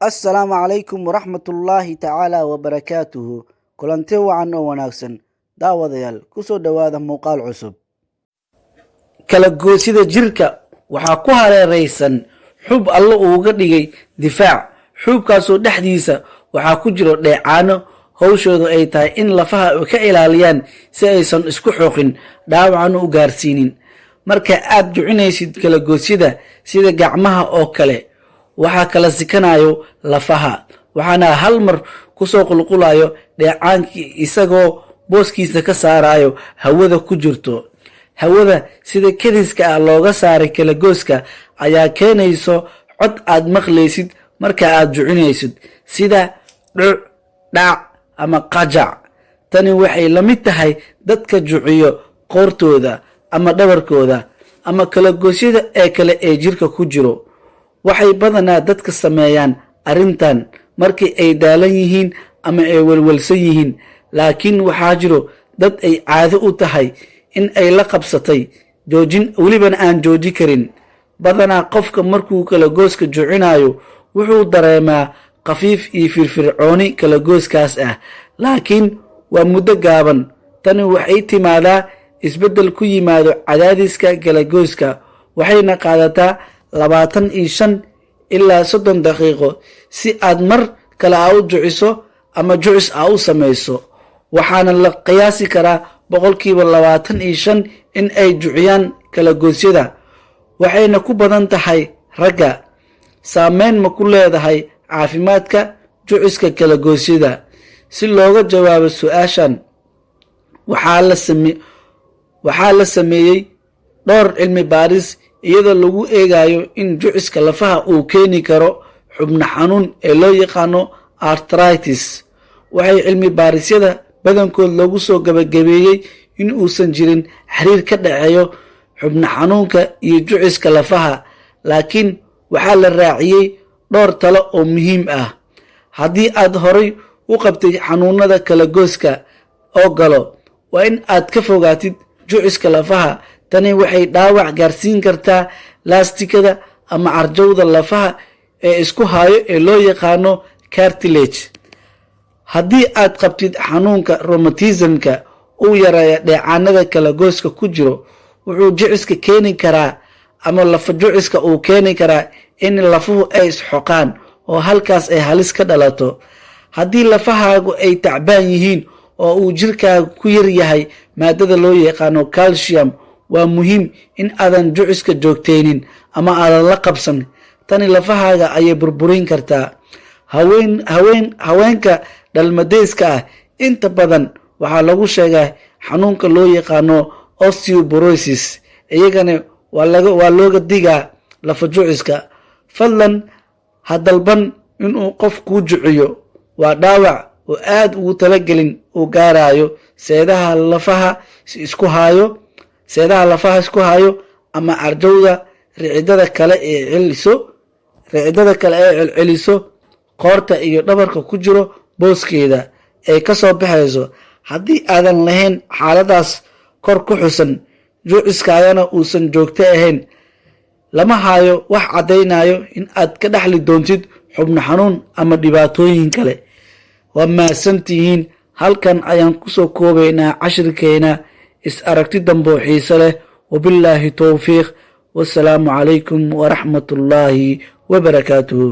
Assalaamu calaykum waraxmatullaahi tacaala wabarakaatuhu. Kulanti wacan oo wanaagsan, daawadayaal, kusoo dhowaada muuqaal cusub. Kala goosida jirka waxaa ku hareeraysan xub Alle uuga dhigay difaac. Xuubkaasoo dhexdiisa waxaa ku jiro dheecaano howshoodu ay tahay in lafaha ka ilaaliyaan si aysan isku xoqin, dhaawacna u gaarsiinin. Marka aad jucinaysid kalagoosyada, sida gacmaha oo kale, waxaa kala sikanayo lafaha, waxaana hal mar kusoo qulqulayo dheecaankii, isagoo booskiisa ka saarayo hawada ku jirto. Hawada sida kediska ah looga saaray kalagooska ayaa keenayso cod aad maqlaysid marka aad jucinaysid, sida dhuc, dhac ama qajac. Tani waxay la mid tahay dadka juciyo qoortooda ama dhabarkooda ama kalagoosyada ee kale ee jirka ku jiro. Waxay badanaa dadka sameeyaan arrintan markii ay daalan yihiin ama ay welwelsan yihiin, laakiin waxaa jiro dad ay caado u tahay in ay la qabsatay joojin, welibana aan jooji karin. Badanaa qofka markuu kalagooska jucinayo wuxuu dareemaa khafiif iyo firfircooni kalagooskaas ah, laakiin waa muddo gaaban. Tani waxay timaadaa isbeddel ku yimaado cadaadiska kalagooska, waxayna qaadataa 25 ilaa 30 daqiiqo si aad mar kale a u juciso ama jucis a u samayso. Waxaana la qiyaasi karaa 25% in ay juciyaan kalagoosyada, waxayna ku badan tahay ragga. Saameyn ma ku leedahay caafimaadka juciska kalagoosyada? Si looga jawaabo su-aashan, waxaa la sameeyey dhowr cilmi baaris iyadoo lagu eegayo in juciska lafaha uu keeni karo xubno xanuun ee loo yaqaano arthritis. Waxay cilmi baarisyada badankood loogu soo gabagabeeyey in uusan jirin xiriir ka dhexeeyo xubno xanuunka iyo juciska lafaha, laakiin waxaa la raaciyey dhowr talo oo muhiim ah. Haddii aad horay u qabtay xanuunada kalagooska oo galo, waa in aad ka fogaatid juciska lafaha. Tani waxay dhaawac gaarsiin kartaa laastikada ama carjawda lafaha ee isku hayo ee loo yaqaano cartilage. Haddii aad qabtid xanuunka rheumatismka uu yareeya dheecaanada kalagooska ku jiro, wuxuu juciska keeni karaa ama lafa juciska uu keeni karaa in lafuhu ay isxoqaan oo halkaas ay halis ka dhalato. Haddii lafahaagu ay tacbaan yihiin oo uu jirkaagu ku yar yahay maadada loo yaqaano calcium, waa muhiim in aadan juciska joogteynin ama aadan la qabsan. Tani lafahaaga ayay burburin kartaa. Haweenka dhalmadeyska ah inta badan waxaa lagu sheegaa xanuunka loo yaqaano osteoporosis, iyagana waa looga digaa lafa juciska. Fadlan ha dalban inuu qof kuu juciyo. Waa dhaawac oo aad ugu talagelin uu gaarayo seedaha lafaha isku haayo, seedaha lafaha isku hayo ama carjawda ricidada kale ee celiso, ricidada kale ee celceliso qoorta iyo dhabarka ku jiro booskeeda ay ka soo baxayso. Haddii aadan lahayn xaaladaas kor ku xusan, juciskaagana uusan joogto ahayn, lama hayo wax caddaynayo in aad ka dhexli doontid xubno xanuun ama dhibaatooyin kale. Waa mahadsantihiin. Halkan ayaan kusoo koobaynaa cashirkeena. Is aragti damboo xiise leh. Wabillaahi towfiiq, wasalaamu calaykum waraxmatullaahi wabarakaatuhu.